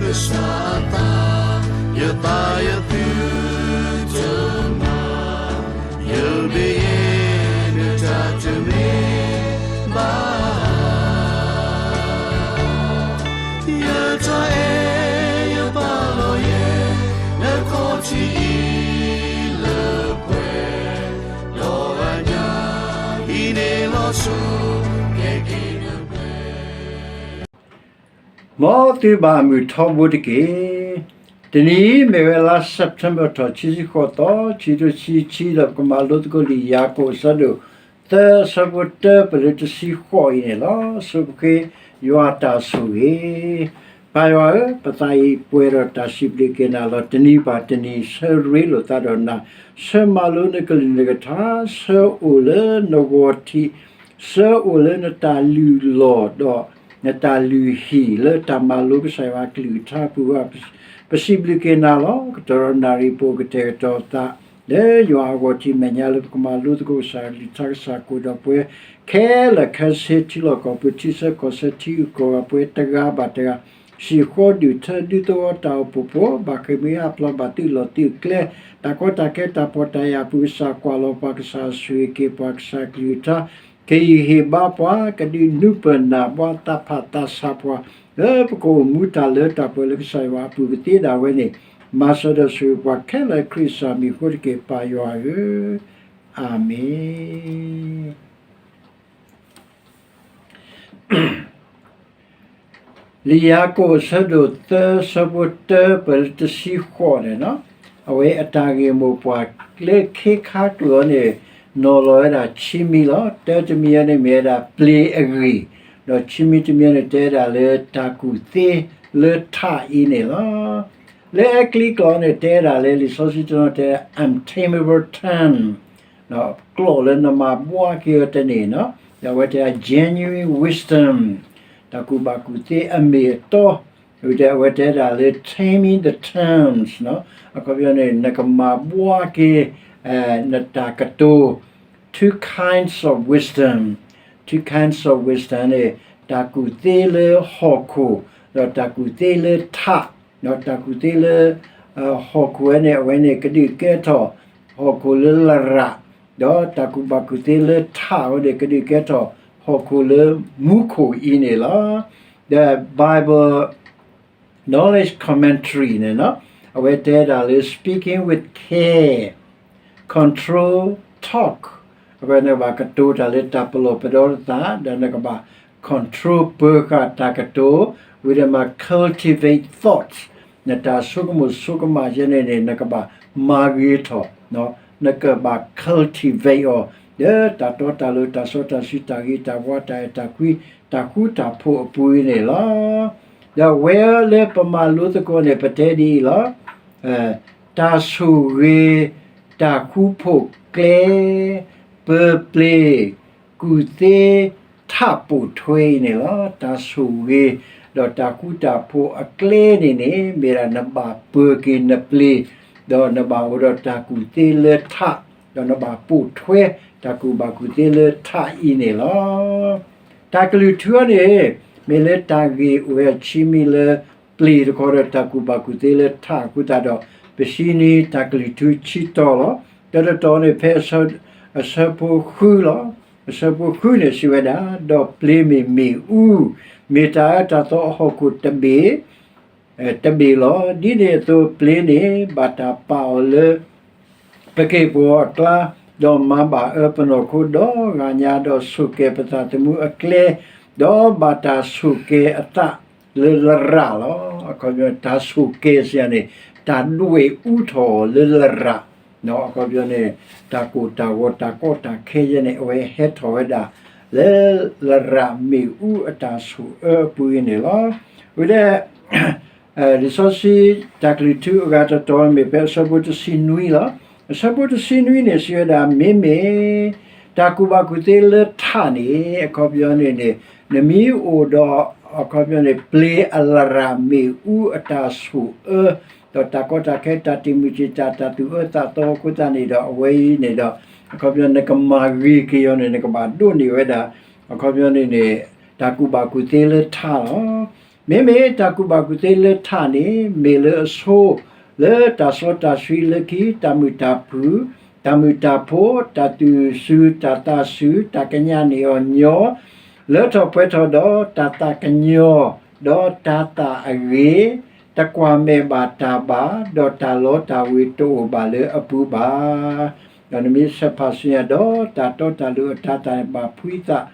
ကစၢ်အသး, ယသးယသုတမၤ, ယဘ့ၣ်ယဲ နတၢ်တမ့ၢ်ဘၣ် ယတၢ်အဲၣ်ယပာ်လီၤယဲ နခီၣ်ထံးအံၤလၢပှဲၤ, ဒီးအညၣ်အံၤန့ၣ်လီၤစိၤ ကဲက့ၤနပှဲၤ မ်သုဘၣ်မုာ်ထီဘိတက့ၢ်. တနံၤအံၤမ့ၢ်ဝဲလါ September ထီၣ် ခံဆံဃိးသီ ခံကထိခံဆံခံ ဒီးပကမၤလိသကိးလံာ်ယၤကိာ်အဆၢဒိၣ်သၢ အဆၢဖိတၢ ပလၢတဆံဃိးအံၤန့ၣ်လီၤ. ဆိပဃ့ယွၤအတၢ်ဆိၣ်ဂ့ၤ. ပၢ်ယွၤဧၢ, ပသးအံၤပှဲၤဒီးတၢ်စံးဘျုးက့ၤနၤလီၤ. တနံၤဘၣ်တနံၤ ဆၢရ့လိာ်သးဒီးနၤ, ဆၢမၤလိနကလုၢ်နကထါ, ဆၢအိၣ်လၢနဂီၤထံး, ဆၢအိၣ်လၢနတၢ်လုၢ်လီၢ်ဒီး နတၢ်လုၢ်ဟံၣ် လၢတၢ်မၤလိကစၢ်ယွၤအကလုၢ်ကထါအပူၤဘၣ်. ပစံးဘျုးက့ၤနၤလီၤ. ကတီၢ်ဒီးနၣ်ရံၣ် ပအိၣ်ကတဲာ်ကတီၤသး လၢယွၤအဂီၢ်ထံးမဲာ်ညါလၢပကမၤလိသကိးကစၢ်အကလုၢ်ကထါ ကစၢ်ကိးဒီးပှၤ ခဲလၢာ်ခဲဆ့ ထံလီၢ်ကီၢ်ပူၤ ထံဆၢကီၢ်ဆၢ ထံဂုၤကီၢ်ဂၤ ပှၤတဂၤဘၣ်တဂၤ ဟံၣ်ဃီဒုၣ်ထၢ ဒူသဝီ တၢ်အိၣ်ဖှိၣ်ဖိ ဘၣ်ဃ့ၢ်မှံဟးဖျိး ဘၣ်သုးလီၢ်သုးကျဲ တၢ်ကီတၢ်ခဲ တၢ်ဖှီၣ်တၢ်ယာ်အပူၤ ကစၢ်ကွၢ်လီၤပှၤ ကစၢ်ဆိၣ်ဂ့ၤက့ၤပှၤ ကစၢ်ကလုၢ်ကထါ ကဟ့ၣ်ဂံၢ်ဟ့ၣ်ဘါပှၤ ကဒုးနုာ်ပၢၢ်နၢ်ပှၤ သးဖးသးဆးပှၤ လၢပကအိၣ်မူတၢ်လၢတၢ်ပှဲၤလၢကစၢ်ယွၤအပူၤကသ့ဒၣ်ဝဲန့ၣ် မၤစၢၤဒီးဆိၣ်ဂ့ၤပှၤခဲလၢာ် ခရံာ်ကစၢ်မံၤအဃိတက့ၢ် ပၢ်ယွၤဧၢ, အၤမ့ၣ်. လံာ်ယၤကိာ်အဆၢဒိၣ်သၢ အဆၢဖိတၢ ပလၢတဆံဃိးန့ၣ်လီၤ. အဝဲအတၢ်ဂ့ၢ်မိၢ်ပှၢ်ကျဲခ့ခါကျိာ်န့ၣ် နီၤလီၤဝဲဒၣ်ခံမံၤလီၤ. တၢတမံၤန့ၣ်မ့ၢ်ဝဲဒၣ်ပျ့ၤအဂ့ၢ်, ဒီးခံမံၤတမံၤန့ၣ် တဲဝဲဒၣ်လၢတၢ်ကူၣ်သ့လၢထးအံၤန့ၣ်လီၤ. လၢအကျံကျိာ်န့ၣ် တဲဝဲဒၣ်လၢလံာ်စီဆှံတနီၤတဲ untamable tongue ကျိာ်လၢနမၤဘှါက့ၤအီၤတန့ၢ်နီၤ, ဒီးအဝဲတဲ genuine wisdom တၢ်ကူၣ်ဘၣ်ကူၣ်သ့အမ့ၢ်အတီ, ဒီးအဝဲတဲဒၣ်လၢ taming the tongue နီၤ, အခီပညီန့ၣ် နကမၤဘှါက့ၤ နတၢ်ကတိၤ two kinds of wisdom, two kinds of wisdom န့ၣ် တၢ်ကူၣ်သ့လၢဟီၣ်ခိၣ် ဒီးတၢ်ကူၣ်သ့လၢထး, ဒီးတၢ်ကူၣ်သ့လၢ ဟီၣ်ခိၣ်ဝဲန့ၣ် အဝဲန့ၣ် ကဒုးကဲထီၣ် ဟီၣ်ခိၣ်လၢလရာ်, ဒီးတၢ်ကူၣ်ဘၣ်ကူၣ်သ့လၢထးဝဲန့ၣ် ကဒုးကဲထီၣ် ဟီၣ်ခိၣ်လၢမူခိၣ်အံၤန့ၣ်လီၤ. The Bible Knowledge Commentary န့ၣ် အဝဲတဲဒၣ်လၢ speaking with care, control talk, အဝဲနကဘၣ်ကတိၤတၢ်လၢတၢ်ပလီၢ်ပဒီတသး ဒီးနကဘၣ် control ပၢၤဃာ်တၢ်ကတိၤ, ဝံၤဒီးမၤ cultivate thoughts, နတၢ်ဆိကမိၣ်ဆိကမးယဲန့ၣ်န့ၣ် နကဘၣ်မၤဂ့ၤထီၣ်, နကဘၣ် cultivate အီၤ လၢတၢ်တီတၢ်လိၤ တၢ်စီတၢ်ဆှံ တၢ်ဂ့ၤတၢ်ဝါ တၢ်အဲၣ်တၢ်ကွံ တၢ်ဃူတၢ်ဖိးအပူၤအံၤန့ၣ်လီၤ. ဒီးဝဲလၢပမၤလိသကိးန့ၣ် ပတဲဒ်အံၤလီၤ. တၢ်ဆိၣ်ဂ့ၤ တၢ်ဃူဖိးကျဲ ပၢၤပျ့ၤ ကူၣ်သ့ ထးပိာ်ထွဲအံၤန့ၣ်လီၤ. တၢ်ဆိၣ်ဂ့ၤ ဒီးတၢ်ဃူတၢ်ဖိးအကျဲန့ၣ်န့ၣ် မ့ၢ်ဒၣ်နဘၣ်ပၢၤက့ၤနပျ့ၤ, ဒီးနဘၣ်အိၣ်ဒီးတၢ်ကူၣ်သ့လၢထး, ဒီးနဘၣ်ပိာ်ထွဲ တၢ်ကူၣ်ဘၣ်ကူၣ်သ့လၢထးအံၤန့ၣ်လီၤ. တၢ်ကလုၢ်ထူအံၤန့ၣ် မ့ၢ်လၢတၢ်ဂ့ၢ်အိၣ်ဝဲအခံမံၤလၢ ပျ့ၤတခီဒီးတၢ်ကူၣ်ဘၣ်ကူၣ်သ့လၢထးအဃိသတးဒီး ပဆံနွံတၢ်ကလုၢ်ထူခံတီၤလီၤ. တၢတတီၤန့ၣ် ဖဲအဆၢဖိဃုလီၤ. အဆၢဖိဃုန့ၣ် စံးဝဲဒၣ်, ဒီးပျ့ၤမ့ၢ်မ့ၣ်အူ, မ့ၢ်တၢ်အၢတၢ်သီအဟီၣ်ခိၣ်တဘ့ၣ် တဘ့ၣ်လီၤ. ဒ်န့ၣ်အသိး ပျ့ၤန့ၣ် ဘၣ်တၢ်ပာ်အီၤလၢ ပက့ၢ်ပဂီၤအကျါ, ဒီးမၤဘၣ်အၢပနီၢ်ခိဒီဂၤညါ, ဒီးဆိၣ်ကဲၤပသးသမူအကျဲ, ဒီးဘၣ်တၢ်ဆိၣ်ကဲၤအသးလၢလရာ်လီၤ. အခီပညီ တၢ်ဆိၣ်ကဲၤစ့ၢ်န့ၣ် တၢ်ဒွဲၣ်အူထီၣ်လၢလရာ်, အခီပညီန့ၣ် တၢ်ကိၢ်တၢ်ဂီၤ တၢ်ကီတၢ်ခဲယဲန့ၣ် အဝဲဟဲထီၣ်ဝဲဒၣ် လၢလရာ်မ့ၣ်အူအတၢ်ဆိၣ်အၢအပူၤအံၤန့ၣ်လီၤ. ဝံၤဒီး လံာ်စီဆှံတၢ်ကလုၢ်ထူအဂၤတတီၤမ့ၢ်ဖဲအဆၢဖိတဆံနွံလီၤ. အဆၢဖိတဆံနွံန့ၣ် စံးဝဲဒၣ် မ့မ့ၢ် တၢ်ကူၣ်ဘၣ်ကူၣ်သ့လၢထးန့ၣ် အခီပညီန့ၣ်န့ၣ် နမ့ၢ်အိၣ်ဒီး အခီပညီန့ၣ် ပျ့ၤအလရာ်မ့ၣ်အူအတၢ်ဆိၣ်အၢ ဒီးတၢ်ကီတၢ်ခဲ တၢ်တံာ်မုၢ်တံာ်တာ် တၢ်သူၣ်အၢသးသီအဃိသတးန့ၣ်ဒီး အဝဲအံၤန့ၣ်ဒီး အခီပညီနကမၤဂ့ၤက့ၤအီၤန့ၣ် နကဘၣ်ဒိးန့ၢ်ဝဲဒၣ် အခီပညီန့ၣ်န့ၣ် တၢ်ကူၣ်ဘၣ်ကူၣ်သ့လၢထးလီၤ. မ့မ့ၢ်တၢ်ကူၣ်ဘၣ်ကူၣ်သ့လၢထးန့ၣ် မ့ၢ်လၢအဆိ လၢတၢ်စီတၢ်ဆှံလၢခံ တၢ်မုာ်တၢ်ဖုး တၢ်မုာ်တၢ်ဖိ တၢ်သူၣ်စူၤ တၢ်သးစူၤ တၢ်ကညးန့ၢ်အီၤညီ လၢထီၣ်ပှဲၤထီၣ်ဒီးတၢ်သးကညီၤ ဒီးတၢ်သးအဂ့ၤ တကွၢ်မဲာ်ဘၣ်တၢ်ဘၣ် ဒီးတၢ်လီတၢ်ဝ့ၤတအိၣ်ဘၣ်လၢအပူၤဘၣ်. ဒီးနမ့ၢ်ဆဲးဖးဆူညါဒီး တၢ်တီတၢ်လိၤအတၤသၣ်န့ၣ် ဘၣ်ဖှံသး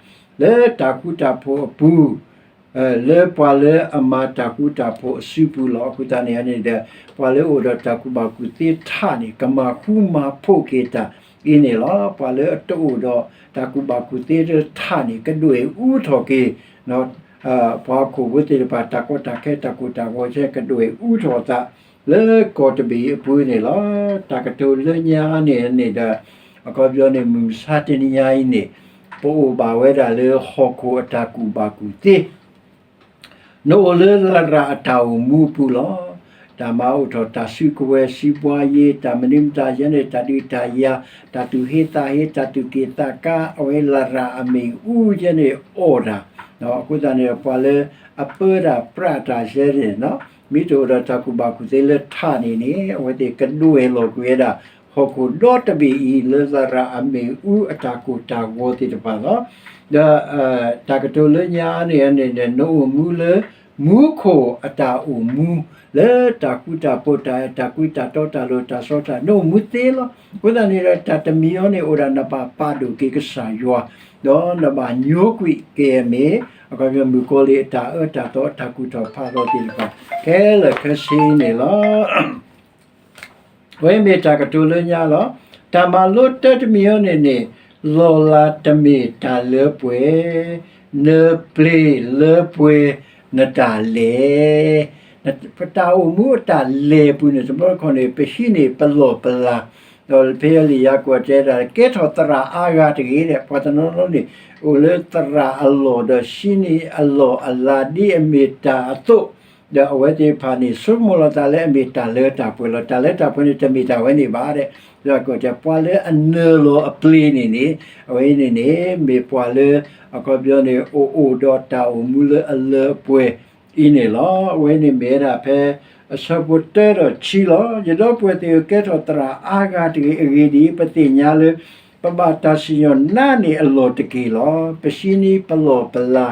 လၢတၢ်ဃူတၢ်ဖိးအပူၤ လၢပှၤလၢအမၤတၢ်ဃူတၢ်ဖိးအစုပူၤလီၤ. အဃိသတးန့ၣ်န့ၣ်ဒီး ပှၤလၢအအိၣ်ဒီးတၢ်ကူၣ်ဘၣ်ကူၣ်သ့ထးန့ၣ် ကမၤဃူမၤဖိးက့ၤတၢ်အံၤန့ၣ်လီၤ. ပှၤလၢအတအိၣ်ဒီးတၢ်ကူၣ်ဘၣ်ကူၣ်သ့လၢထးန့ၣ် ကဒွဲၣ်အူထီၣ်က့ၤ ပှၤဟီၣ်ခိၣ်ဖိသ့ၣ်တဖၣ် တၢ်ကီတၢ်ခဲ တၢ်ကိၢ်တၢ်ဂီၤ ကဒွဲၣ်အူထီၣ်အသးလၢကီၢ်တဘ့ၣ်အပူၤန့ၣ်လီၤ. တၢ်ကတိၤလၢညါန့ၣ်န့ၣ်ဒီး အခီပညီန့ၣ် မုၢ်မဆါတနံၤညါအံၤန့ၣ် ပအိၣ်ဘၣ်ဝဲဒၣ်လၢဟီၣ်ခိၣ်အတၢ်ကူၣ်ဘၣ်ကူၣ်သ့ နအိၣ်လၢလရာ်အတၢ်အိၣ်မူအပူၤလီၤ. တၢ်မၤအိၣ်ထီၣ်တၢ်စုကဝဲၤ စံးဘှါယ့ တၢ်မနုၤမတၤယဲန့ၣ် တၢ်ဒုးတၢ်ယၤ တၢ်သူၣ်ဟ့သးဟ့ တၢ်သူၣ်က့ၣ်သးကါ အဝဲလရာ်အမ့ၣ်အူယဲန့ၣ်အီၣ်တၢ်, အဃိသတးန့ၣ် ပှၤလၢအပၢတၢ်ပြးတၢ်ယဲန့ၣ် မ့ၢ်တအိၣ်ဒီးတၢ်ကူၣ်ဘၣ်ကူၣ်သ့လၢထးန့ၣ်န့ၣ် အဝဲသ့ၣ်ကဒွဲၣ်လီၤကွံာ်ဝဲဒၣ် ဟီၣ်ခိၣ်ဒီတဘ့ၣ်အံၤ လၢလရာ်အမ့ၣ်အူအတၢ်ကိၢ်တၢ်ဂီၤသ့ၣ်တဖၣ်လီၤ. ဒီး တၢ်ကတိၤလၢညါန့ၣ်န့ၣ် နအိၣ်မူလၢ မူခိၣ်အတၢ်အိၣ်မူ လၢတၢ်ဃူတၢ်ဖိး တၢ်အဲၣ်တၢ်ကွံ တၢ်တီတၢ်လိၤ တၢ်စီတၢ် နအိၣ်မူသ့လီၤ. အဃိသတးန့ၣ်ဒီး တၢ်တမံၤအံၤန့ၣ် အိၣ်ဒၣ်နဘၣ်ပာ်ဒိၣ်က့ၤ ကစၢ်ယွၤ, ဒီးနဘၣ်ညိကွံာ်က့ၤအမ့ၢ် အခီပညီ မုၣ်ကီၤလံၢ်အတၢ်အၢတၢ်သီ အတၢ်ကူၣ်ထီၣ်ဖးထီသ့ၣ်တဖၣ် ခဲလၢာ်ခဲဆ့န့ၣ်လီၤ. အဝဲမ့ၢ်တၢ်ကတိၤလၢညါလီၤ. တၢ်မၤလိတၢတမံၤအံၤန့ၣ်န့ၣ် လီၢ်လၤတမ့ၢ်တၢ်လၢပှဲၤ, နပျ့ၤလၢပှဲၤနတၢ်လဲၤ ပတၢ်အိၣ်မူအတၢ်လဲၤပူၤန့ၣ် တဘျီတခီၣ်န့ၣ် ပဟံးန့ၢ်ပလီၢ်ပလၤ, ဒီးဖဲလံာ်ယၤကိာ်တဲဒၣ် ကဲထီၣ်သရၣ်အါဂၤတဂ့ၤ ပှၤတနီၤနီၤန့ၣ် အိၣ်လၢသရၣ်အလီၢ် ဒီးဟံးန့ၢ်အလီၢ်အလၤဒ်အမ့ၢ်တၢ်အသိး, ဒီးအဝဲသ့ၣ်တဖၣ်န့ၣ် ဆိကမိၣ်လီၤသးလၢအမ့ၢ်တၢ်လၢတၢ်ပှဲၤလီၤ. တၢ်လၢတၢ်ပှဲၤန့ၣ် တမ့ၢ်တၢ်ဝဲန့ၣ်ဘၣ်ဒီး ပှၤလၢအနၢၤလီၤအပျ့ၤန့ၣ်န့ၣ် အဝဲအံၤန့ၣ်န့ၣ် မ့ၢ်ပှၤလၢ အခီပညီန့ၣ် အိၣ်အိၣ်ဒီးတၢ်အိၣ်မူလၢအလၢအပှဲၤအံၤန့ၣ်လီၤ. အဝဲန့ၣ်မ့ၢ်ဝဲဒၣ်ဖဲ အဆၢဖိတၢဒီးခံလီၤ. ယဒီပုၢ်ဝဲၢ်သ့ၣ်ဧၢ, ကဲထီၣ်သရၣ်အါဂၤတဂ့ၤ. အဂ့ၢ်ဒ်အံၤ, ပသ့ၣ်ညါလၢ ပဘၣ်တၢ်စံၣ်ညီၣ်နါန့ၢ်အလီၢ်တက့ၢ်လီၤ. ပဟံးန့ၢ်ပလီၢ်ပလၤ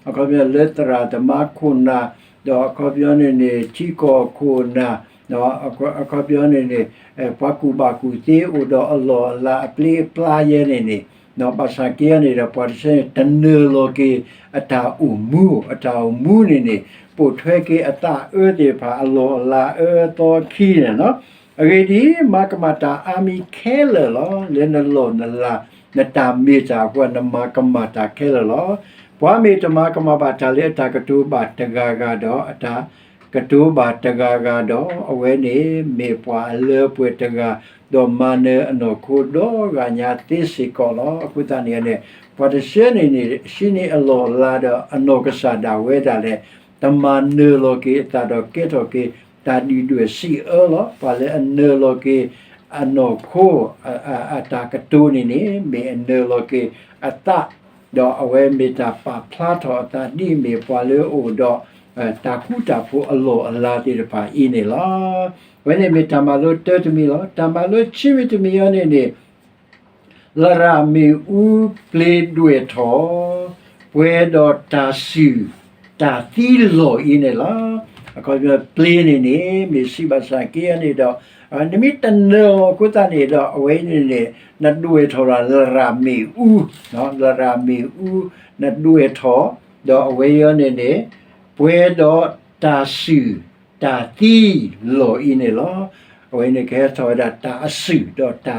အခီပညီလၢသရၣ်သမါခိၣ်နၢ်, ဒီးအခီပညီန့ၣ်န့ၣ် ထံကီၢ်ခိၣ်နၢ်, အခီပညီန့ၣ်န့ၣ် ပှၤကူၣ်ဘၣ်ကူၣ်သ့အိၣ်ဒီးအလီၢ်အလၤအပျ့ၤအပျါယဲန့ၣ်န့ၣ်, ဘၣ်ဆၣ်က့န့ၣ်ဒီး ပှၤတဆၢန့ၣ် တနၢၤလီၤက့ၤအတၢ်အိၣ်မူ, အတၢ်အိၣ်မူန့ၣ်န့ၣ် ပိာ်ထွဲက့ၤအသးအၢသ့ၣ်တဖၣ် အလီၢ်အလၤအၢအသီအခံန့ၣ်လီၤ. အဂ့ၢ်ဒ်အံၤ, မၤကမၣ်တၢ်အါမံၤခဲလၢာ်လီၤ. လၢနလီၢ်နလၤ နတၢ်မ့ၢ်တၢ်အဃိ နမၤကမၣ်တၢ်ခဲလၢာ်လီၤ. ပှၤမ့ၢ်တမၤကမၣ်ဘၣ်တၢ်လၢအတၢ်ကတိၤဘၣ်တဂၤဂၤဒီး အတၢ်ကတိၤဘၣ်တဂၤဂၤဒီး အဝဲန့ၣ်မ့ၢ်ပှၤအလၢပှဲၤတဂၤ, ဒီးမၤနၢၤအနီၢ်ခိဒီဂၤညါသ့စ့ၢ်ကီးလီၤ. အဃိသတးန့ၣ်န့ၣ် ပှၤတဆၢန့ၣ်န့ၣ် ဟံးန့ၢ်အလီၢ်အလၤဒီးအနီၢ်ကစၢ်ဒၣ်ဝဲဒၣ်လဲာ် တမၤနၢၤလီၤက့ၤအသးဒီးကဲထီၣ်က့ၤ တၢ်ဒုၣ်ဒွဲၣ်စံးအၢလီၤ. ပှၤလၢအနၢၤလီၤက့ၤအနီၢ်ခိ အတၢ်ကတိၤန့ၣ်န့ၣ် မ့ၢ်အနၢၤလီၤက့ၤအသး, ဒီးအဝဲမ့ၢ်တၢ်ပာ်ဖျါထီၣ်အသးဒ်အမ့ၢ်ပှၤလၢအအိၣ်ဒီး တၢ်ဃူတၢ်ဖိးအလီၢ်အလၤသ့ၣ်တဖၣ်အံၤန့ၣ်လီၤ. အဝဲန့ၣ်မ့ၢ်တၢ်မၤလိတၢတမံၤလီၤ. တၢ်မၤလိခံမံၤတမံၤအံၤန့ၣ်န့ၣ် လရာ်မ့ၣ်အူပျ့ၤဒွဲၣ်ထီၣ် ပှဲၤဒီးတၢ်စုၣ် တၢ်သံလီၢ်အံၤန့ၣ်လီၤ. အခီပညီပျ့ၤန့ၣ်န့ၣ် မ့ၢ်စံးဘၣ်ဆၣ်က့န့ၣ်ဒီး နမ့ၢ်တနၢၤအီၤအဃိသတးန့ၣ်ဒီး အဝဲအံၤန့ၣ်န့ၣ် နဒွဲၣ်ထီၣ်လၢလရာ်မ့ၣ်အူ, လရာ်မ့ၣ်အူ နဒွဲၣ်ထီၣ်, ဒီးအဝဲအံၤန့ၣ်န့ၣ် ပှဲၤဒီးတၢ်စုၣ် တၢ်သံလီၢ်အံၤန့ၣ်လီၤ. အဝဲန့ၣ်ကဟဲထီၣ်ဝဲဒၣ်တၢ်အစုၣ်ဒီးတၢ်သံ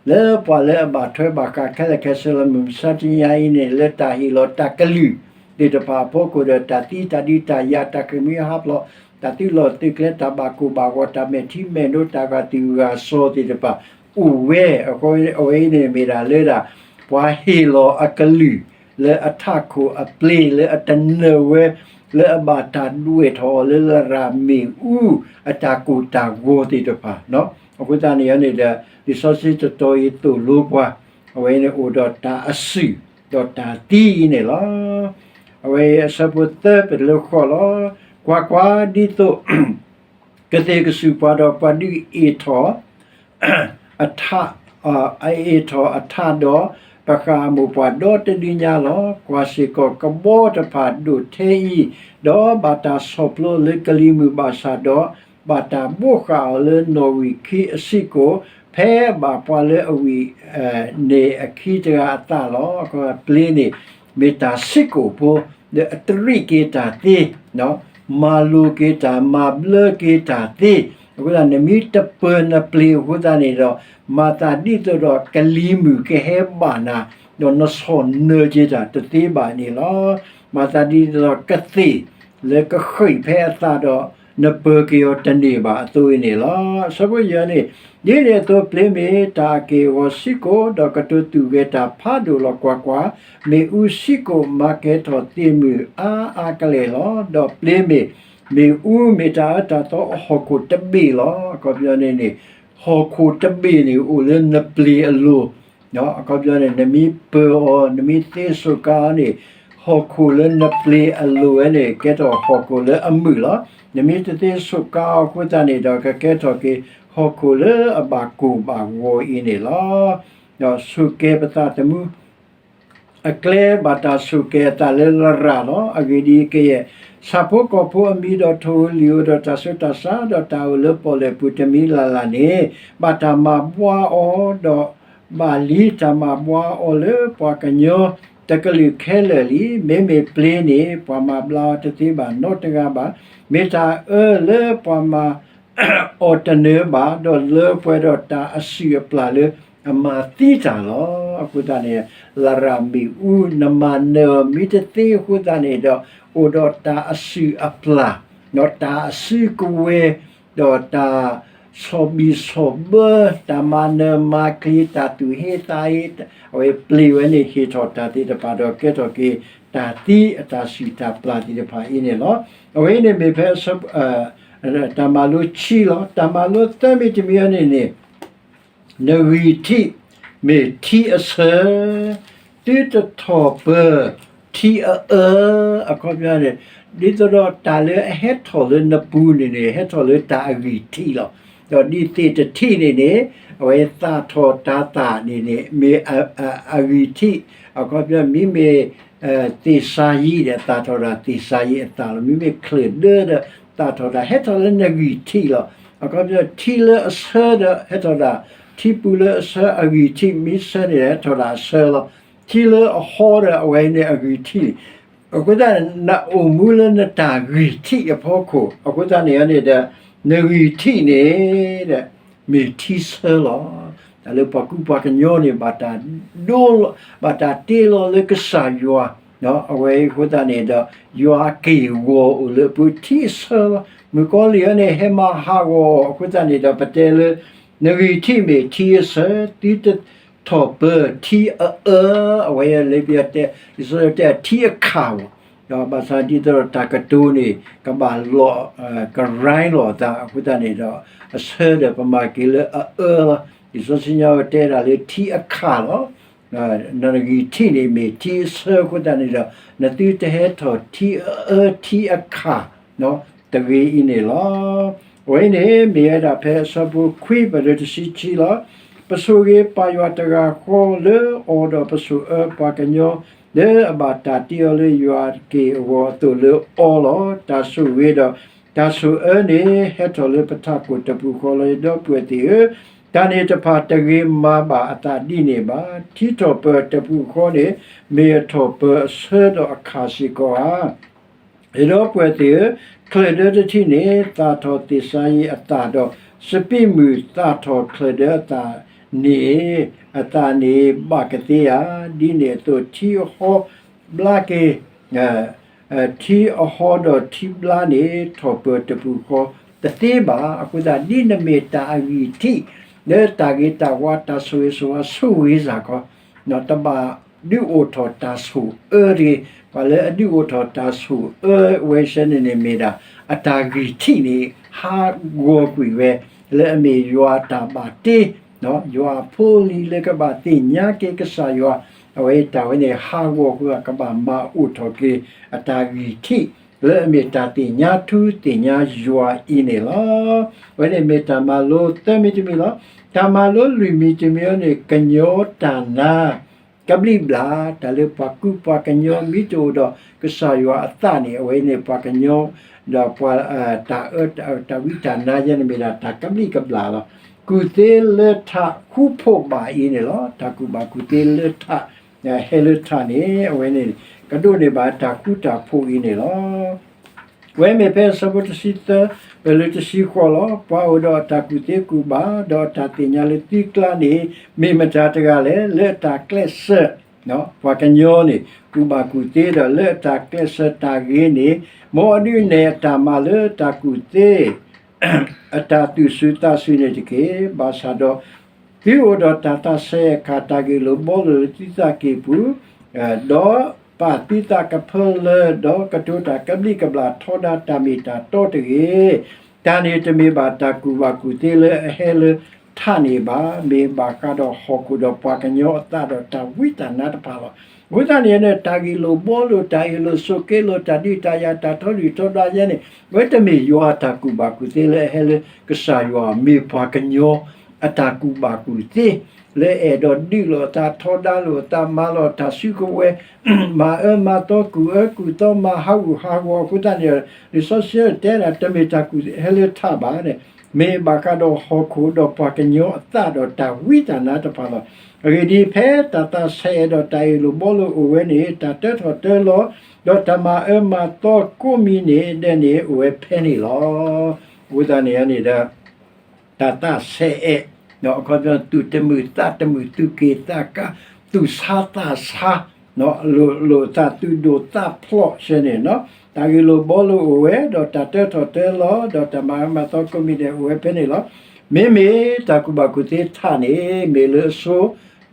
လၢပှၤလၢအဘၣ်ထွဲဘၣ်ဃးခဲလၢာ်ခဲဆ့လၢမုၢ်မဆါတနံၤညါအံၤန့ၣ် လၢတၢ်ဟ့ၣ်လီၤတၢ်ကလုၢ်သ့ၣ်တဖၣ်အဖီခိၣ်ဒီး တၢ်သံတၢ်ဒုးတၢ်ယၤ တၢ်ဃ့ၢ်မှံဟးဖျိး တၢ်သုးလီၢ်သုးကျဲ တၢ်ဘၣ်ကိၢ်ဘၣ်ဂီၤ တၢ်မဲာ်ထံမဲာ်နိ တၢ်ဂာ်သူၣ်ဂာ်စီၤသ့ၣ်တဖၣ် အိၣ်ဝဲ, အဝဲအံၤန့ၣ်မ့ၢ်ဒၣ်လၢဒၣ် ပှၤဟ့ၣ်လီၤအကလုၢ် လၢအထးခိၣ်အပျ့ၤ လၢအတနၢၤဝဲ လၢအဘၣ်တၢ်ဒွဲၣ်ထီၣ်အီၤလၢလရာ်မ့ၣ်အူ အတၢ်ကိၢ်တၢ်ဂီၤသ့ၣ်တဖၣ်. အဃိသတးန့ၣ်န့ၣ်ဒီး လံာ်စီဆှံတတီၤအံၤသိၣ်လိပှၤ အဝဲန့ၣ်အိၣ်ဒီးတၢ်အစုၣ် ဒီးတၢ်သံအံၤန့ၣ်လီၤ. အဝဲအံၤအဆၢဖိသၢ ပတုၤလၢဃိးလီၤ. ကွၢ်ကွၢ်, ဒ်သိး ကသ့ၣ်ကစူၢ်ပှၤဒီးပှၤဒုးအ့ၣ်ထီၣ် အထး, အအ့ၣ်ထီၣ်အထးဒီး ပဃၢ်အမိၢ်ပှၢ်ဒီတဒုညါလီၤ. ကွၢ်စ့ၢ်ကီး ကဘီတဖၣ်ဒိၣ်ထဲအံၤ, ဒီးဘၣ်တၢ်ဆီၣ်ဖျိလၢကလံၤမုၢ်ဘၣ်ဆၣ်ဒီး ဘၣ်တၢ်ဘိးဃာ်အီၤလၢနီၣ်ဝံာ်ခံအစံးကိၣ်, ဖဲအဘၣ်ပှၤလၢအဝံာ် န့ၣ်အခံတဂၤအသးလီၤ. ပျ့ၤန့ၣ် မ့ၢ်တၢ်စံးကိၣ်ဖိ လၢအတရံးက့ၤတၢ်သ့, မၤလိက့ၤတၢ် မၤဘျၢက့ၤတၢ်သ့, အဃိသတး နမ့ၢ်တပၢၤနပျ့ၤအဃိသတးန့ၣ်ဒီး မၤသးဒ်သိးဒီးကလံၤမုၢ်ကဟဲဘၣ်နၤ, ဒီးနဆီၣ်နၢၤက့ၤတၢ်တသ့ဘၣ်န့ၣ်လီၤ. မၤသးဒ်သိးဒီးကသ့ၣ်လၢကဃံးဖဲအသးဒီး နပၢၤက့ၤအီၤတန့ၢ်ဘၣ်အသိးအံၤန့ၣ်လီၤ. အဆၢဖိယဲၢ်န့ၣ်, ဒ်န့ၣ်အသိးပျ့ၤမ့ၢ်တၢ်အက့ၢ်အဂီၤစံးကိၣ်, ဒီးကတိၤသူၣ်ဂဲၤတၢ်ဖးဒိၣ်လီၤ. ကွၢ်ကွၢ်, မ့ၣ်အူစံးကိၣ်မၤကဲထီၣ်သ့ၣ်မုၢ်အါအါကလဲာ်လီၤ. ဒီးပျ့ၤမ့ၢ်, မ့ၣ်အူမ့ၢ်တၢ်အၢတၢ်သီအဟီၣ်ခိၣ်တဘ့ၣ်လီၤ. အခီပညီန့ၣ်န့ၣ်, ဟီၣ်ခိၣ်တဘ့ၣ်န့ၣ်အိၣ်လၢနပျ့ၤအလိၤ အခီပညီန့ၣ် နမ့ၢ်ပၢၤအီၤ နမ့ၢ်သ့စိာ်ကါအီၤန့ၣ်, ဟီၣ်ခိၣ်လၢနပျ့ၤအလိၤဝဲန့ၣ် ကဲထီၣ်ဟီၣ်ခိၣ်လၢအမုာ်လီၤ. နမ့ၢ်တသ့စိာ်ကါအီၤအဃိသတးန့ၣ်ဒီး ကကဲထီၣ်က့ၤ ဟီၣ်ခိၣ်လၢအဘၣ်ကိၢ်ဘၣ်ဂီၤအံၤန့ၣ်လီၤ. ဒီးဆိၣ်ကဲၤပသးသမူ အကျဲဘၣ်တၢ်ဆိၣ်ကဲၤအသးလၢလရာ်လီၤ. အဂ့ၢ်ဒ်အံၤ, ကယဲၢ်ဆၣ်ဖိကီၢ်ဖိအမံၤဒီးထိၣ်ဧိၤလံၣ်ဧိၤဒီးတၢ်ဆူးတၢ်ဆါ ဒီးတၢ်အိၣ်လၢပီၣ်လဲၣ်ပူၤတမံၤလၢ်လၢ်န့ၣ်, ဘၣ်တၢ်မၤဘှါအီၤ, ဒီးဘၣ်လံတၢ်မၤဘှါအီၤလၢပှၤကညီတကလုာ်ခဲလၢာ်လံ. မ့မ့ၢ်ပျ့ၤန့ၣ် ပှၤမၤဘျါအီၤတသ့ဘၣ်နီတဂၤဘၣ်. မ့ၢ်တၢ်အၢလၢပှၤမၤ အီၤတနၢၤဘၣ်, ဒီးလၢပှဲၤဒီးတၢ်အစုၣ်အပျၢ်လၢအမၤသံတၢ်လီၤ. အဃိသတးန့ၣ် လရာ်မ့ၣ်အူ နမၤနၢၤအီၤမ့ၢ်တသ့အဃိသတးန့ၣ်ဒီး အိၣ်ဒီးတၢ်အစုၣ်အပျၢ်, ဒီးတၢ်အစုကဝဲၤ, ဒီးတၢ်ဆီၣ်ဘံၣ်ဆီၣ်ဘၢ, တၢ်မၤနၢၤမၤကျံၤ, တၢ်သူၣ်ဟ့သးဟ့, အဝဲပျ့ၤဝဲန့ၣ် ဟ့ၣ်ထီၣ်တၢ်သ့ၣ်တဖၣ်ဒီးကဲထီၣ်က့ၤ တၢ်သံအတၢ်စုၣ်တၢ်ပျၢ်သ့ၣ်တဖၣ်အံၤန့ၣ်လီၤ. အဝဲအံၤန့ၣ်မ့ၢ်ဖဲ တၢ်မၤလိခံလီၤ. တၢ်မၤလိသၢမံၤတမံၤအံၤန့ၣ်န့ၣ်, နဂံၢ်ထံးမ့ၢ်ထံအဆၢ, သုတထီၣ်ပၢၤထံအအၢ, အခီပညီန့ၣ် ဒ်သိးဒီးတၢ်လၢအဟဲထီၣ်လၢနပူၤန့ၣ်န့ၣ် ဟဲထီၣ်လၢတၢ်အဂံၢ်ထံးလီၤ. ဒီးဒ်သ့ၣ်တထံးန့ၣ်န့ၣ် အဝဲသၣ်ထီၣ်တၤသၣ်န့ၣ်န့ၣ် မ့ၢ်အဂံၢ်ထံး, အခီပညီမ့မ့ၢ် သ့ၣ်စါယံၤဒီး သၣ်ထီၣ်တၢ်သ့ၣ်စါယံၤအသၣ်လီၤ. မ့မ့ၢ်ချၢၣ်ဒၢဒီး သၣ်ထီၣ်တၢ် ဟဲထီၣ်လၢနဂံၢ်ထံးလီၤ. အခီပညီထံလၢအဆၢဒီး ဟဲထီၣ်တၢ်, ထံပူၤလၢအဆၢ အဂံၢ်ထံး မ့ၢ်ဆၢန့ၣ် ဟဲထီၣ်တၢ်အဆၢလီၤ. ထံလၢအဟီဒီး အဝဲန့ၣ်အဂံၢ်ထံးန့ၣ်, အဃိသတး နအိၣ်မူလၢနတၢ်ဂံၢ်ထံးအဖီခိၣ် အဃိသတးန့ၣ်န့ၣ်ဒီး နဂံၢ်ထံးန့ၣ်ဒီး မ့ၢ်ထံဆၢလီၤ. တၢ်လၢပှၤကူပှၤကညီန့ၣ် ဘၣ်တၢ်ဒိလီၤ, ဘၣ်တၢ်တ့လီၤလၢကစၢ်ယွၤ, အဝဲအဃိသတးန့ၣ်ဒီး ယွၤအက့ၢ်အဂီၤအိၣ်လၢအပူၤထံအဆၢလီၤ. မုၣ်ကီၤလံၢ်အံၤန့ၣ် ဟဲမၤဟးဂီၤအဃိသတးန့ၣ်ဒီး ပတဲလၢ နဂံၢ်ထံးမ့ၢ်ထံအဆၢ, သုတထီၣ်ပၢၤထံအအၢ, အဝဲလၢပတဲ လံာ်စီဆှံတဲထံအခၣ်မး, ဒီးဘၣ်ဆၣ်ဒ်သိးဒီးတၢ်ကတိၤန့ၣ် ကဘၣ်လီၤ ကရၢလီၤအသးအဃိသတးန့ၣ်ဒီး အဆၢဒီးပမၤက့ၤလၢအအၢလီၤ. လံာ်စီဆှံညါဝဲတဲဒၣ်လၢထံအခၣ်လီၤ. နဂံၢ်ထံးန့ၣ်မ့ၢ်ထံအဆၢအဃိသတးန့ၣ်ဒီး နသုတဟဲထီၣ်ထံအအၢထံအခၣ် တဂ့ၤအံၤန့ၣ်လီၤ. အဝဲအံၤန့ၣ် မ့ၢ်ဝဲဒၣ်ဖဲအဆၢဖိခွံ ပတုၤတဆံခံလီၤ. ပဆိၣ်ဂ့ၤပၢ်ယွၤတဂၤဃီလၢအီၤဒီး ပဆိၣ်အၢပှၤကညီ လၢအဘၣ်တၢ်တ့အီၤလၢယွၤအက့ၢ်အဂီၤအသိးလၢအီလီၤ. တၢ်ဆိၣ်ဂ့ၤဒီးတၢ်ဆိၣ်အၢန့ၣ် ဟဲထီၣ်လၢပထးခိၣ်တပူၤဃီလီၤ. ယဒီပုၢ်ဝဲၢ်သ့ၣ်ဧၢ, တၢ်န့ၣ်တဖၣ်တဂ့ၤမၤဘၣ်အသးဒ်န့ၣ်ဘၣ်. ထံထီၣ်ပၢၤတပူၤဃီန့ၣ် မ့ၢ်အထီၣ်ပၢၤအဆၢဒီးအခၣ်စ့ၢ်ကီးဧါ. ယဒီပုၢ်ဝဲၢ်သ့ၣ်ဧၢ, ချၢၣ်ဒၢတထံးန့ၣ် သၣ်ထီၣ်သ့ၣ်စါယံၤအသၣ်ဒီး စပံးမုၢ်သၣ်ထီၣ်ချၢၣ်ဒၢအသၣ်န့ၣ်, အသၣ်န့ၣ်ဘၣ်ကသ့ဧါ. ဒ်န့ၣ်အသိးထံအဟီဘျါက့ၤ ထံအဟီဒီးထံဘျါန့ၣ် ထီၣ်ပၢၤတပူၤဃီတသ့ဘၣ်. အဃိသတး ဒ်နမ့ၢ်တၢ်အဂံၢ်ထံး လၢတၢ်ဂ့ၤတၢ်ဝါတၢ်ဆိၣ်ဂ့ၤဆိၣ်ဝါဆိၣ်ဂ့ၤစ့ၢ်ကီး, တဘၣ်ဒုးအိၣ်ထီၣ်တၢ်ဆိၣ်အၢတဂ့ၤ. ပှၤလၢအဒုးအိၣ်ထီၣ်တၢ်ဆိၣ်အၢဝဲဆၢန့ၣ်န့ၣ်မ့ၢ်ဒၣ် အတၢ်ဂံၢ်ထံးန့ၣ် ဟးဂီၤကွံာ်ဝဲ လၢအမ့ၢ်ယွၤအတၢ်ဘၣ်တ့ ယွၤအဖိအလံၤလၢကဘၣ်သ့ၣ်ညါက့ၤကစၢ်ယွၤ အဝဲတၢ်ဝဲန့ၣ် ဟးဂီၤဃုာ်ကဘၣ်မၤအိၣ်ထီၣ်က့ၤ အတၢ်ဂံၢ်ထံး လၢအမ့ၢ်တၢ်သ့ၣ်ညါထူသ့ၣ်ညါယွၤအံၤန့ၣ်လီၤ. အဝဲန့ၣ်မ့ၢ်တၢ်မၤလိသၢမံၤတမံၤလီၤ. တၢ်မၤလိလွံၢ်မံၤတမံၤအံၤန့ၣ် ကညီတၢ်နါ ကဘျံးဘျၣ် တၢ်လၢပှၤကူပှၤကညီမ့ၢ်တအိၣ်ဒီးကစၢ်ယွၤအသးန့ၣ် အဝဲန့ၣ်ပှၤကညီ ဒီးပှၤ တၢ်အၢ တၢ်ဝံတၢ်နါယဲန့ၣ်မ့ၢ်ဒၣ်တၢ်ကဘျံးကဘျၣ်လီၤ. ကူၣ်သ့လၢထးဃူဖိးဘၣ်အံၤန့ၣ်လီၤ. တၢ်ကူၣ်ဘၣ်ကူၣ်သ့လၢထး ဟဲလၢထးန့ၣ် အဝဲန့ၣ် ကဒိးန့ၢ်ဘၣ်တၢ်ဃူတၢ်ဖိးအံၤန့ၣ်လီၤ. ဝဲမ့ၢ်ဖဲအဆၢဖိတဆံသၢ ပလၢတဆံဃိးလီၤ. ပှၤအိၣ်ဒီးအတၢ်ကူၣ်သ့ကူၣ်ဘၣ် ဒီးအတၢ်သ့ၣ်ညါလၢသုကျါန့ၣ် မ့ၢ်မတၤတဂၤလဲၣ်. လၢအတၢ်ကျဲးစၢး ပှၤကညီန့ၣ် ကူၣ်ဘၣ်ကူၣ်သ့ဒီး လၢအတၢ်ကျဲးစၢးတၢ်ဂ့ၤန့ၣ် မ်အဒုးနဲၣ်အတၢ်မၤလၢတၢ်ကူၣ်သ့ အတၢ်သူၣ်စူၤသးစူၤန့ၣ်တက့ၢ်. ဘၣ်ဆၣ်ဒီး သုအိၣ်ဒီးတၢ်သးဆဲးအခါ တၢ်ဂ့ၢ်လိာ်ဘှီလိာ်လၢသုသးကံၢ်ပူၤ ဒီးပာ်သုသးကဖၢလၢ ဒီးကတိၤတၢ်ကဘျံးကဘျၣ်ထီဒါတၢ်မ့ၢ်တၢ်တီတဂ့ၤ. တၢ်န့ၣ်တမ့ၢ်ဘၣ်တၢ်ကူၣ်ဘၣ်ကူၣ်သ့လၢအဟဲလၢထးန့ၣ်ဘၣ်. မ့ၢ်ဘၣ်ဃးဒီးဟီၣ်ခိၣ်ဒီးပှၤကညီအသးဒီးတၢ်ဝံတၢ်နါတဖၣ်လီၤ. အဃိသတးန့ၣ်န့ၣ် တၢ်ဂ့ၢ်လိာ်ဘှီလိာ် တၢ်အ့ၣ်လိာ်ဆိးက့လိာ် တၢ်ဒုးတၢ်ယၤတၢ်ထီဒုၣ်ထီဒါယဲန့ၣ် အဝဲတမ့ၢ်ယွၤအတၢ်ကူၣ်ဘၣ်ကူၣ်သ့လၢအဟဲလၢကစၢ်ယွၤ မ့ၢ်ပှၤကညီအတၢ်ကူၣ်ဘၣ်ကူၣ်သ့ လၢအဲၣ်ဒိးဒုးလိာ်အသးထီဒါလိာ်အသးမၤလိာ်တၢ်စုကဝဲၤ မၤအၢမၤသီကူၣ်အၢကူၣ်သီမၤဟးဂူာ်ဟးဂီၤအဃိသတးန့ၣ် လံာ်စီဆှံတဲဒၣ် တမ့ၢ်တၢ်ကူၣ်ဟဲလၢထးဘၣ်န့ၣ် မ့ၢ်ဘၣ်ဃးဒီးဟီၣ်ခိၣ်ဒီးပှၤကညီအသးဒီးတၢ်ဝံတၢ်နါတဖၣ်လီၤ. အဂ့ၢ်ဒ်အံၤ, ဖဲတၢ်သးဆဲးဒီးတၢ်အ့ၣ်လိာ်ဘှီလိာ်အိၣ်ဝဲန့ၣ် တၢ်တၢထီၣ်တၢလီၤ ဒီးတၢ်မၤအၢမၤသီကိးမံၤန့ၣ်ဒဲးန့ၣ် အိၣ်ဝဲဖဲန့ၣ်လီၤ. အဃိသတးန့ၣ်န့ၣ်ဒီး တၢ်သးဆဲးအဲး အခီပညီ သူၣ်တမုာ်သးတမုာ် သူၣ်က့ၣ်သးကါ သူၣ်ဆါသးဆါ လိာ်သးသူၣ်ဒိၣ်သးဖျိးဆဲန့ၣ် တၢ်ဂ့ၢ်လိာ်ဘှီလိာ်အိၣ်ဝဲ ဒီးတၢ်တၢထီၣ်တၢလီၤ ဒီးတၢ်မၤအၢမၤသီကိးမံၤဒဲးအိၣ်ဝဲဖဲန့ၣ်လီၤ. မ့မ့ၢ်တၢ်ကူၣ်ဘၣ်ကူၣ်သ့ထးန့ၣ် မ့ၢ်လၢအဆိ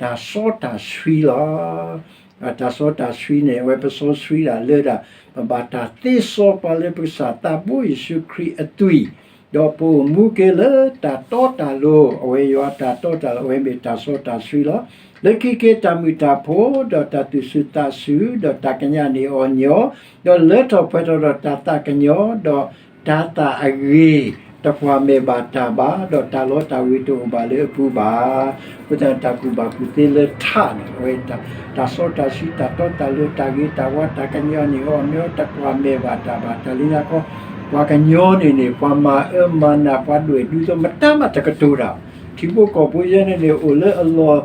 တၢ်စီတၢ်ဆှံလီၤ. တၢ်စီတၢ်ဆှံန့ၣ် အဝဲပစီဆှံဒၣ်လၢဒၣ် ပဘၣ်တၢ်သ့စီပှၤလၢပကစၢ်သးဘိယ့ၣ်ၡူးခရံာ်အသွံၣ် ဒီးပအိၣ်မူက့ၤလၢတၢ်တီတၢ်လိၤ အဝဲယွၤတၢ်တီတၢ်လိၤ အဝဲမ့ၢ်တၢ်စီတၢ်ဆှံလီၤ. လၢခံက့ၤတၢ်မုာ်တၢ်ဖိး ဒီးတၢ်သူၣ်စူၤသးစူၤ ဒီးတၢ်ကညးန့ၢ်အီၤညီ ဒီးလၢထီၣ်ပှဲၤထီၣ်ဒီးတၢ်သးကညီၤ ဒီးတၢ်သးအဂ့ၤ တကွၢ်မဲာ်ဘၣ်တၢ်ဘၣ် ဒီးတၢ်လီတၢ်ဝ့ၤတအိၣ်ဘၣ်လၢအပူၤဘၣ်. အဃိသတး တၢ်ကူၣ်ဘၣ်ကူၣ်သ့လၢထးန့ၣ် အဝဲ တၢ်စီတၢ်ဆှံ တၢ်တီတၢ်လိၤ တၢ်ဂ့ၤတၢ်ဝါ တၢ်ကညးန့ၢ်အီၤညီ တကွၢ်မဲာ်ဘၣ်တၢ်ဘၣ် တၢ်လၢညါခီ ပှၤကညီန့ၣ်န့ၣ် ပှၤမၤအၢမၤနး ပှၤဒွဲၣ်ဒူသိး မတၤမးတကတိၤတၢ် ထံဖိကီၢ်ဖိယဲန့ၣ်န့ၣ် အိၣ်လၢအလီၢ်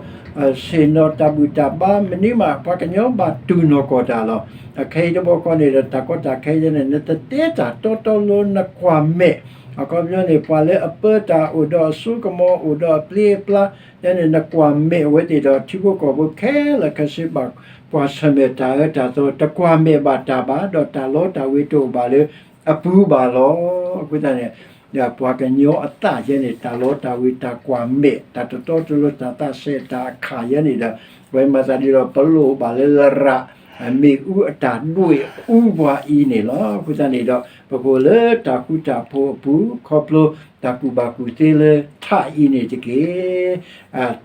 ဆ့ၣ်နီၤတၢ်ဘူၣ်တၢ်ဘါ မနုၤမး ပှၤကညီဘၣ်တူၢ်နီၢ်ကီၢ်တၢ်လီၤ. အခဲအံၤတဘျီဃီန့ၣ်ဒီး တၢ်ကီတၢ်ခဲယဲန့ၣ် နတတဲတၢ်တီတီလိၤ နကွၢ်မဲာ် အခီပညီန့ၣ် ပှၤလၢအပၢတၢ်အိၣ်ဒီးအစိကမီၤ အိၣ်ဒီးအပျ့အပျါ ယဲန့ၣ် နကွၢ်မဲာ်အဝဲသ့ၣ်ဒီး ထံဖိကီၢ်ဖိခဲလၢာ်ခဲဆ့ဘၣ် ပှၤဆၢၣ်မဲာ်တၢ်အၢတၢ်သီ တကွၢ်မဲာ်ဘၣ်တၢ်ဘၣ် ဒီးတၢ်လီတၢ်ဝ့ၤတအိၣ်ဘၣ်လၢအပူၤဘၣ်လီၤ. အဃိသတးန့ၣ် ပှၤကညီအသးယဲန့ၣ် တၢ်လီတၢ်ဝ့ၤ တၢ်ကွၢ်မဲာ် တၢ်တတီတလိၤ တၢ်သးဆဲးတၢ်အခၣ်ယဲန့ၣ်ဒီး အဝဲမၤသးဒ်ဒီး ပလိၣ်ဘၣ်လၢလရာ် မ့ၣ်အူအတၢ်ဒွဲၣ်အူပှၤအံၤန့ၣ်လီၤ. အဃိသတးန့ၣ်ဒီး ပကအိၣ်လၢတၢ်ဃူတၢ်ဖိးအပူၤ ခီဖျိတၢ်ကူၣ်ဘၣ်ကူၣ်သ့လၢထးအံၤန့ၣ်တက့ၢ်.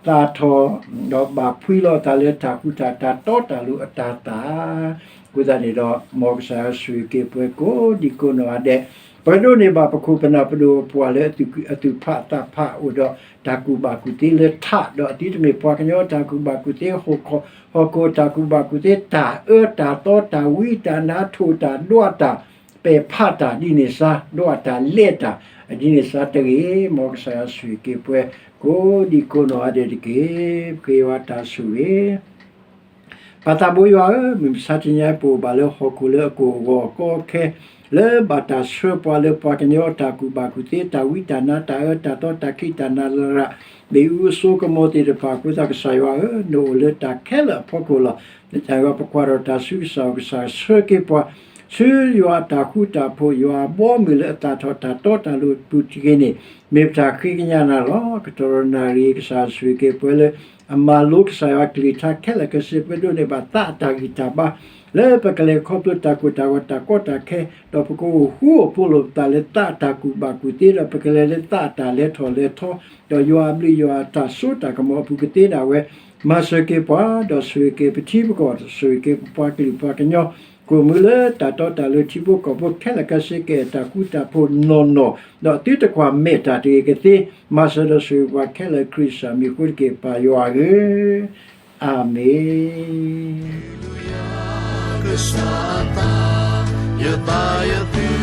သးထီၣ် ဒီးဘၣ်ဖှံလီၤသးလၢတၢ်ဃူတၢ် တၢ်တီတၢ်လိၤအတၤသၣ် အဃိသတးန့ၣ်ဒီး မ်ကစၢ်ယွၤဆိၣ်ဂ့ၤက့ၤပှၤကိးဒံကိးနီၢ်ဂၤဒဲး, ပဒိးန့ၢ်ဘၣ်ပခိၣ်ပနၢ်ပဒိၣ်ပှၤလၢအသူၣ်ဖးသးဖးအိၣ်ဒီးတၢ်ကူၣ်ဘၣ်ကူၣ်သ့လၢထး, ဒီးအသုတမ့ၢ်ပှၤကညီတၢ်ကူၣ်ဘၣ်ကူၣ်သ့ ဟီၣ်ခိၣ်တၢ်ကူၣ်ဘၣ်ကူၣ်သ့ တၢ်အၢတၢ်သီ တၢ်ဝံတၢ်နါ ထိၣ်တၢ်ဒွးတၢ် ပဲာ်ဖးတၢ်ဒ်န့ၣ်စါ ဒွးတၢ်လဲၤတၢ် ဒ်န့ၣ်စါတဂ့ၤ, မ်ကစၢ်ယွၤဆိၣ်ဂ့ၤက့ၤပှၤကိးဒံကိးနီၢ်ဂၤဒဲးတက့ၢ်. ပဃ့ယွၤတၢ်ဆိၣ်ဂ့ၤ ပၢ်သးဘိယွၤဧၢ, မုၢ်မဆါတနံၤအံၤ ပအိၣ်ဘၣ်လၢဟီၣ်ခိၣ်လၢအကအိၣ်အဂီၢ်အကီအခဲ, လၢဘၣ်တၢ်ဆှၢပှၤလၢပှၤကညီအတၢ်ကူၣ်ဘၣ်ကူၣ်သ့ တၢ်ဝံတၢ်နါ တၢ်အၢတၢ်သီ တၢ်ခံးတၢ်နၤလရၤ မ့ၣ်အူအစိကမီၤသ့ၣ်တဖၣ်အဃိသတး ကစၢ်ယွၤဧၢ, နအိၣ်လၢတၢ်ခဲလၢာ်အဖီခိၣ်လီၤ. လၢတၢ်ဂီၤပကွၢ်ထီၣ်တၢ်ဆူကစၢ် ကစၢ်ဆှၢက့ၤပှၤ ဆူယွၤအတၢ်ဃူတၢ်ဖိး, ယွၤအဘီအမုၢ်လၢအသၣ်ထီၣ်တၢ်တီတၢ်လိၤအပူၤတက့ၢ်န့ၣ်, မ့ၢ်ပတၢ်ဃ့ကညးနၤလီၤ. ကတီၢ်နၣ်ရံၣ် ကစၢ်ဆိၣ်ဂ့ၤက့ၤပှၤလၢအမၤလိကစၢ်ယွၤအကလုၢ်ကထါခဲလၢာ်ခဲဆ့, ပဒိးန့ၢ်ဘၣ်သးအတၢ်ဂံၢ်တၢ်ဘါ လၢပကလဲၤခီဖျိတၢ်ကိၢ်တၢ်ဂီၤတၢ်ကီတၢ်ခဲ, ဒီးပကအိၣ်ဃူအိၣ်ဖိးလိာ်ပသးလၢသးအတၢ်ကူၣ်ဘၣ်ကူၣ်သ့, ဒီးပကလဲၤလၢသးအတၢ်လဲၤထီၣ်လဲၤထီ, ဒီးယွၤအဘျုးယွၤအတၢ်စိတၢ်ကမီၤအပူၤကသ့ဒၣ်ဝဲ, မၤစၢၤက့ၤပှၤ, ဒီးဆိၣ်ဂ့ၤက့ၤပထံပကီၢ်, ဆိၣ်ဂ့ၤက့ၤပပှၤကလုာ်ပှၤကညီ, ကိၣ်မုၢ်လၢတၢ်တီတၢ်လိၤထံဖိကီၢ်ဖိခဲလၢာ်ခဲဆ့ ကအဲၣ်တၢ်ဃူတၢ်ဖိးနီၢ်နီၢ်, ဒီးသုတကွၢ်မဲာ်တၢ်တဂ့ၤကသ့, မၤစၢၤဒီးဆိၣ်ဂ့ၤပှၤခဲလၢာ်ခရံာ်စၢ်မံၤအဃိတက့ၢ် ပၢ်ယွၤဧၢ, အၤမ့ၣ်.